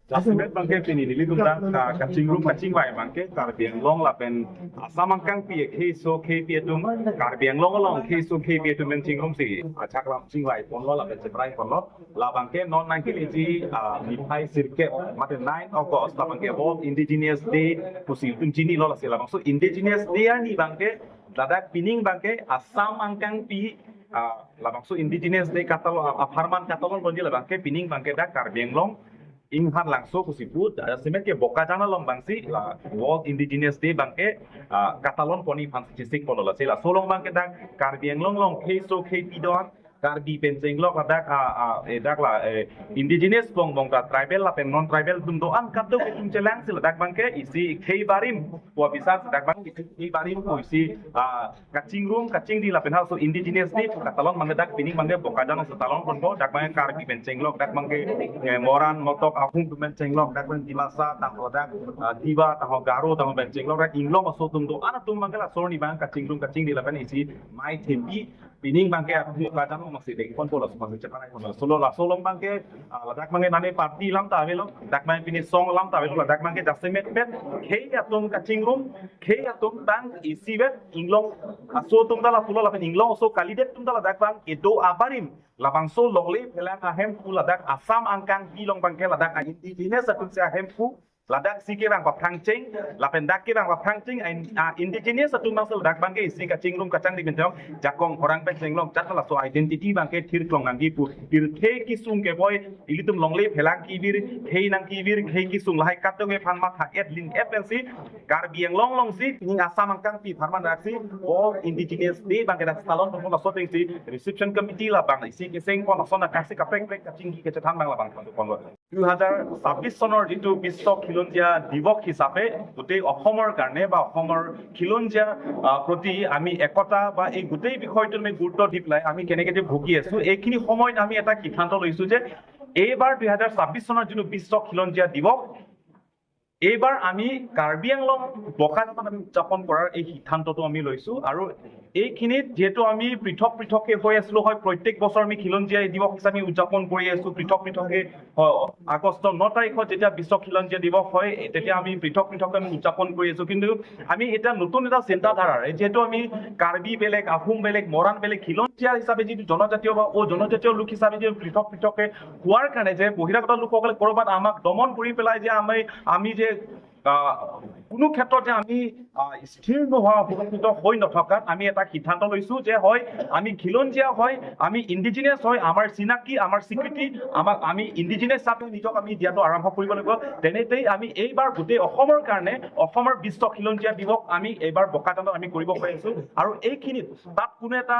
Jasimet bangke pini nili tum da kaching rum kaching wai bangke Karbi Anglong la pen Assam angkang pi khe so khe pi tum Karbi Anglong long khe so khe pi tum men ching rum si achak lam ching wai pon lo la pen cheprai pon lo la bangke non nangki ji miphai sirke mate 9 August la bangke World Indigenous Day pusi tum jini lo la se la bang so Indigenous Day ani bangke ladak pining bangke Assam angkang pi la bang so Indigenous Day katalo farman katalon bonji la bangke pining bangke da Karbi Anglong inghan langso kusiput semen ke Bokajana long bangsi la World Indigenous Day bangke katalon poni phansi sik polo la sela solong bangke dak Karbi Anglong long khe so khe pidon Karbi penceng lok dak dak la indigenous bong bong ka tribal la pen non tribal dum do an kat do tum chelang sila dak bangke isi khe barim po bisa dak bang isi khe barim po isi kaching rum kaching di la pen so Indigenous Day katalon bangke dak pining bangke Bokajana so talon pon bo dak bangke Karbi penceng lok dak bangke Moran Motok Ahum penceng lok dak bangke Dimasa tang dak Tiba tang Garo tang penceng lok dak Inglong so tum do an tum bangke la sorni bang kaching rum kaching di la pen isi mai thembi pining bangke Bokajana masih dek pon polos masih cepat pon solo la solong bangke ladak bangke nane party lam ta avelo dak bangke pini song lam ta avelo ladak bangke jasemet pet khe atum kaching rum khe atum tang isi bet inglong aso tum dala pulo la pen inglong so kalidet tum dala dak bang edo abarim la bang so longle phelang ahem pu ladak Assam angkang bilong bangke ladak indigenous atum se ahem pu ladak si ke bang pa prangching la pendak ke bang pa prangching indigenous atum bang so dak bangke isi kaching rum kachang di benjong jakong orang penceng long chat la so identity bangke thir klong nang gi pu bir the ki sung ke boy ilitum longle phelang ki bir the nang ki bir the ki sung lahai kat ke phan ma tha et lin et pen si Karbi Anglong long si ning Assam angkang pi pharman dak si all Indigenous Day bangke dak salon pon la so ting si reception committee la bang isi ke seng pon la so na ka si ka prek prek kaching ki ke chathan bang la bang pon 2026 চনৰ যিটো বিশ্ব খিলঞ্জীয়া দিৱস হিচাপে গোটেই অসমৰ কাৰণে বা অসমৰ খিলঞ্জীয়া প্ৰতি আমি একতা বা এই গোটেই বিষয়টো আমি গুৰুত্ব দি পেলাই আমি কেনেকৈ যে ভুগি আছো, এইখিনি সময়ত আমি এটা সিদ্ধান্ত লৈছো যে এইবাৰ 2026 চনৰ যিটো বিশ্ব খিলঞ্জীয়া দিৱস, এইবাৰ আমি কাৰ্বি আংলং বোকাজানত আমি উদযাপন কৰাৰ এই সিদ্ধান্তটো আমি লৈছো। আৰু এইখিনিত যিহেতু আমি পৃথক পৃথকে হৈ আছিলো, হয় প্ৰত্যেক বছৰ আমি খিলঞ্জীয়া দিৱস হিচাপে উদযাপন কৰি আছো পৃথক পৃথকে। আগষ্ট 9 তাৰিখত যেতিয়া বিশ্ব খিলঞ্জীয়া দিৱস হয় তেতিয়া আমি পৃথক পৃথকে আমি উদযাপন কৰি আছো। কিন্তু আমি এতিয়া নতুন এটা চিন্তাধাৰাৰে, যিহেতু আমি কাৰ্বি বেলেগ, আহোম বেলেগ, মৰাণ বেলেগ, খিলঞ্জীয়া হিচাপে যিটো জনজাতীয় বা অজনজাতীয় লোক হিচাপে যিটো পৃথক পৃথকে হোৱাৰ কাৰণে যে বহিৰাগত লোকসকলে ক'ৰবাত আমাক দমন কৰি পেলাই যে আমি যে কোনো ক্ষেত্ৰত যে আমি স্থিৰ নোহোৱা সুৰক্ষিত হৈ নথকাত আমি এটা সিদ্ধান্ত লৈছো যে হয় আমি খিলঞ্জীয়া হয়, আমি ইণ্ডিজিনিয়াছ হয়, আমাৰ চিনাকি, আমাৰ স্বীকৃতি আমাক আমি ইণ্ডিজিনিয়াছ হিচাপে নিজক আমি দিয়াটো আৰম্ভ কৰিব লাগিব। তেনেতেই আমি এইবাৰ গোটেই অসমৰ কাৰণে অসমৰ বিশ্ব খিলঞ্জীয়া দিৱস আমি এইবাৰ বোকাজানত আমি কৰিব গৈ আছো। আৰু এইখিনিত তাত কোনো এটা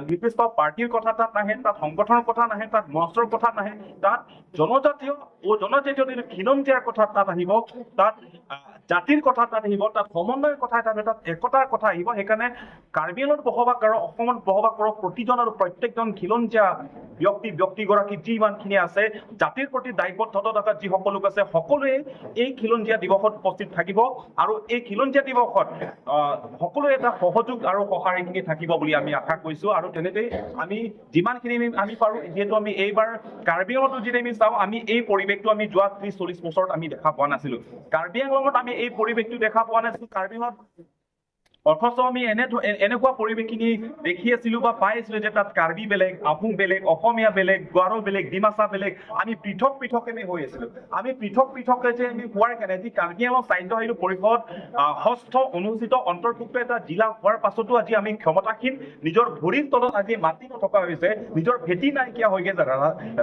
নিৰ্দিষ্ট পাৰ্টীৰ কথা তাত নাহে, তাত সংগঠনৰ কথা নাহে, তাত মঞ্চৰ কথা নাহে, তাত জনজাতীয় ও জনজাতীয় খিলঞ্জীয়াৰ কথা তাত আহিব, তাত জাতিৰ কথা তাত আহিব, তাত সমন্বয়ৰ কথা তাত, তাত একতাৰ কথা আহিব। সেইকাৰণে কাৰ্বি আংলঙত বসবাস কৰা, অসমত বসবাস কৰা প্ৰতিজন আৰু প্ৰত্যেকজন খিলঞ্জীয়া ব্যক্তি ব্যক্তিগৰাকী যিমানখিনি আছে, জাতিৰ প্ৰতি দায়বদ্ধতা থকা যিসকল লোক আছে, সকলোৱে এই খিলঞ্জীয়া দিৱসত উপস্থিত থাকিব। আৰু এই খিলঞ্জীয়া দিৱসত সকলোৱে এটা সহযোগ আৰু সঁহাৰিখিনি থাকিব বুলি আমি আশা কৰিছো। আৰু তেনেতেই আমি যিমানখিনি আমি পাৰোঁ, যিহেতু আমি এইবাৰ কাৰ্বি আংলঙতো যদি আমি চাওঁ, আমি এই পৰিৱেশটো আমি যোৱা 30-40 বছৰত আমি দেখা পোৱা নাছিলো। কাৰ্বি আংলঙত আমি এই পৰিৱেশটো দেখা পোৱা নাছিলো। কাৰ্বি আংলঙত অথচ আমি এনেকুৱা পৰিৱেশখিনি দেখি আছিলো বা পাই আছিলো যে তাত কাৰ্বি বেলেগ, আহোম বেলেগ, অসমীয়া বেলেগ, গাৰো বেলেগ, ডিমাচা বেলেগ, আমি পৃথক পৃথকে আমি হৈ আছিলো। আমি পৃথক পৃথকে যে আমি হোৱাৰ কাৰণে যি কাৰ্বি আংলং স্বায়ত্তশাসিত পৰিষদ ষষ্ঠ অনুসূচিত অন্তৰ্ভুক্ত এটা জিলা হোৱাৰ পাছতো আজি আমি ক্ষমতাহীন, নিজৰ ভৰিৰ তলত আজি মাটি নথকা হৈছে, নিজৰ ভেটি নাইকিয়া হৈ গৈছে।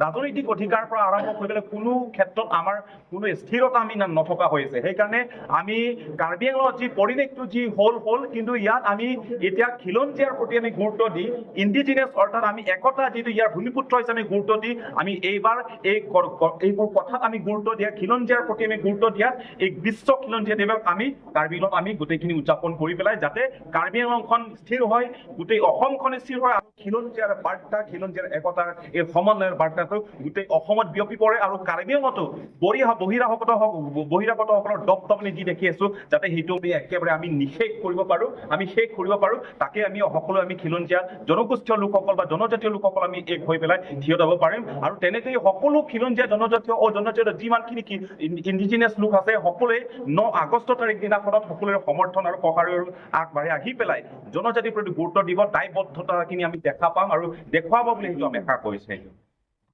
ৰাজনৈতিক অধিকাৰ পৰা আৰম্ভ কৰি পেলাই কোনো ক্ষেত্ৰত আমাৰ কোনো স্থিৰতা আমি নথকা হৈছে। সেইকাৰণে আমি কাৰ্বি আংলঙত যি পৰিৱেশটো যি হ'ল হ'ল, কিন্তু ইয়াত আমি এতিয়া খিলঞ্জীয়াৰ প্ৰতি আমি গুৰুত্ব দি ইণ্ডিজিনিয়াছ অৰ্থাৎ আমি একতা যিটো ইয়াৰ ভূমিপুত্ৰ হিচাপে আমি গুৰুত্ব দি আমি এইবাৰ এইবোৰ কথাত আমি গুৰুত্ব দিয়া, খিলঞ্জীয়াৰ প্ৰতি আমি গুৰুত্ব দিয়াত এই বিশ্ব খিলঞ্জীয়া দিৱস আমি কাৰ্বি আংলঙত আমি গোটেইখিনি উদযাপন কৰি পেলাই যাতে কাৰ্বি আংলংখন স্থিৰ হয়, গোটেই অসমখন স্থিৰ হয় আৰু খিলঞ্জীয়াৰ বাৰ্তা, খিলঞ্জীয়াৰ একতাৰ এই সমন্বয়ৰ বাৰ্তাটো গোটেই অসমত বিয়পি পৰে আৰু কাৰ্বি আংলঙতো বহিৰাগতসকলৰ দপদপনি যি দেখি আছো যাতে সেইটো আমি একেবাৰে আমি নিষেধ কৰিব পাৰো। পাৰোঁ, আমি শেষ কৰিব পাৰোঁ। তাকে আমি সকলো আমি খিলঞ্জীয়া জনগোষ্ঠীয় লোকসকল বা জনজাতীয় লোকসকল আমি এক হৈ পেলাই থিয় দিব পাৰিম। আৰু তেনেকেই সকলো খিলঞ্জীয়া জনজাতীয় অজনজাতীয় যিমানখিনি ইণ্ডিজিনিয়াছ লোক আছে সকলোৱে 9 আগষ্ট তাৰিখ দিনাখনত সকলোৰে সমৰ্থন আৰু সঁহাৰি আৰু আগবাঢ়ি আহি পেলাই জনজাতিৰ প্ৰতি গুৰুত্ব দিব, দায়বদ্ধতাখিনি আমি দেখা পাম আৰু দেখুৱাব বুলি সেইটো আমি আশা কৰিছোঁ।